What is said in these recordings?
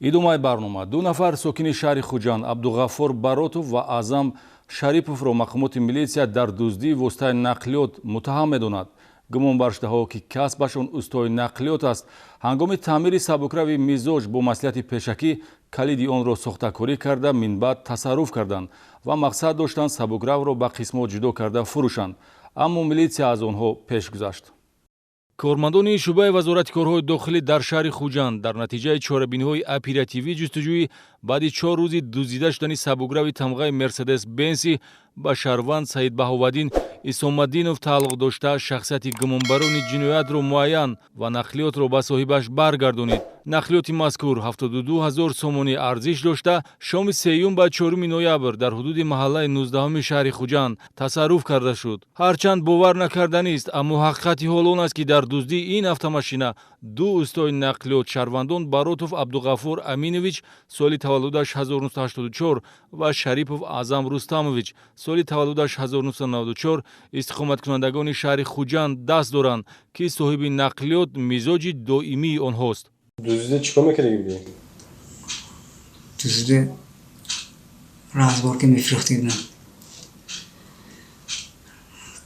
Идомаи барнома. Ду нафар сокини шаҳри Хуҷанд, Абдуғаффор Баротов ва Аъзам Шариповро мақомоти милитсия дар дуздии воситаи нақлиёт муттаҳам медонад. Гумонбаршудаҳо, ки касбашон устои нақлиёт аст, ҳангоми таъмири сабукрави «Мизоҷ» бо маслиҳати пешакӣ калиди онро сохтакорӣ карда, минбаъд тасарруф карданд ва мақсад доштанд сабукравро ба қисмҳо ҷудо карда фурӯшанд, аммо милитсия аз онҳо пеш гузашт. Кормандони шӯъбаи Вазорати корҳои дохилӣ дар шаҳри Хуҷанд дар натиҷаи чорабиниҳои оперативӣ ҷустуҷӯӣ баъди 4 рӯзи дуздида шудани сабукрави тамғаи «Мерседес Бенси» ба шаҳрванд Саидбаҳоваддин Исомаддинов тааллуқ дошта, шахсияти гумонбарони ҷиноятро муайян ва нақлиётро ба соҳибаш баргардонид. Нақлиёти мазкур 72 ҳазор сомонӣ арзиш дошта, шоми 3 ба 4 ноябр дар ҳудуди маҳаллаи 19-уми шаҳри Хуҷанд тасарруф карда шуд. Ҳарчанд бовар накарданист, аммо ҳақиқати ҳол он аст, ки дар дуздии ин автомашина ду устои нақлиёт, шаҳрвандон Баротов Абдуғаффор Аминович, соли таваллудаш 1984, ва Шарипов Аъзам Рустамович, соли таваллудаш 1994, истиқоматкунандагони шаҳри Хуҷанд, даст доранд, ки соҳиби нақлиёт мизоҷи доимии онҳост. Дуздида чӣ кор мекардагӣ будӣ? Дуздида разборка мефурӯхтидам,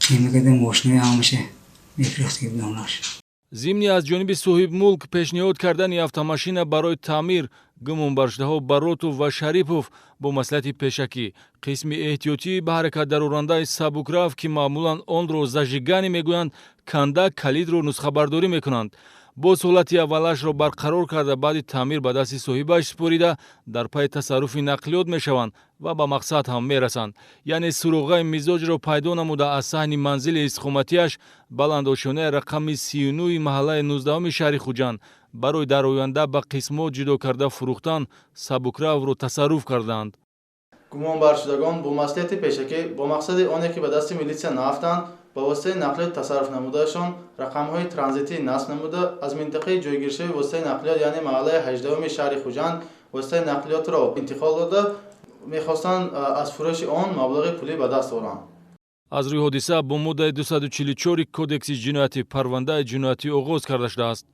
қима карда мошинаи ҳамаша мефурӯхтагӣ будам наш. Зимни аз ҷониби соҳибмулк пешниҳод кардани автомашина барои таъмир, гумонбаршудаҳо Баротов ва Шарипов бо маслиҳати пешакӣ қисми эҳтиётии ба ҳаракат дарорандаи сабукрав, ки маъмулан онро зажигание мегӯянд, канда, калидро нусхабардорӣ мекунанд. Боз ҳолати аввалашро барқарор карда, баъди таъмир ба дасти соҳибаш супорида, дар пайи тасарруфи нақлиёт мешаванд ва ба мақсад ҳам мерасанд, яъне суроғаи мизоҷро пайдо намуда, аз саҳни манзили истиқоматиаш баландошёнаи рақами 39-и маҳаллаи 19-уми шаҳри Хуҷанд барои дар оянда ба қисмҳо ҷудо карда фурӯхтан сабукравро тасарруф карданд. Гумонбаршудагон бо маслиҳати пешакӣ, бо мақсади оне ки ба дасти милитсия наафтанд, ба воситаи нақлиёт тасарруф намудаашон рақамҳои транзитӣ насб намуда, аз минтақаи ҷойгиршавии воситаи нақлиёт, яъне маҳаллаи 18-уми шаҳри Хуҷанд, воситаи нақлиётро интиқол дода, мехостанд аз фурӯши он маблағи пулӣ ба даст оранд. Аз рӯи ҳодиса бо моддаи 244 Кодекси ҷиноятӣ парвандаи ҷиноятӣ оғоз карда шудааст.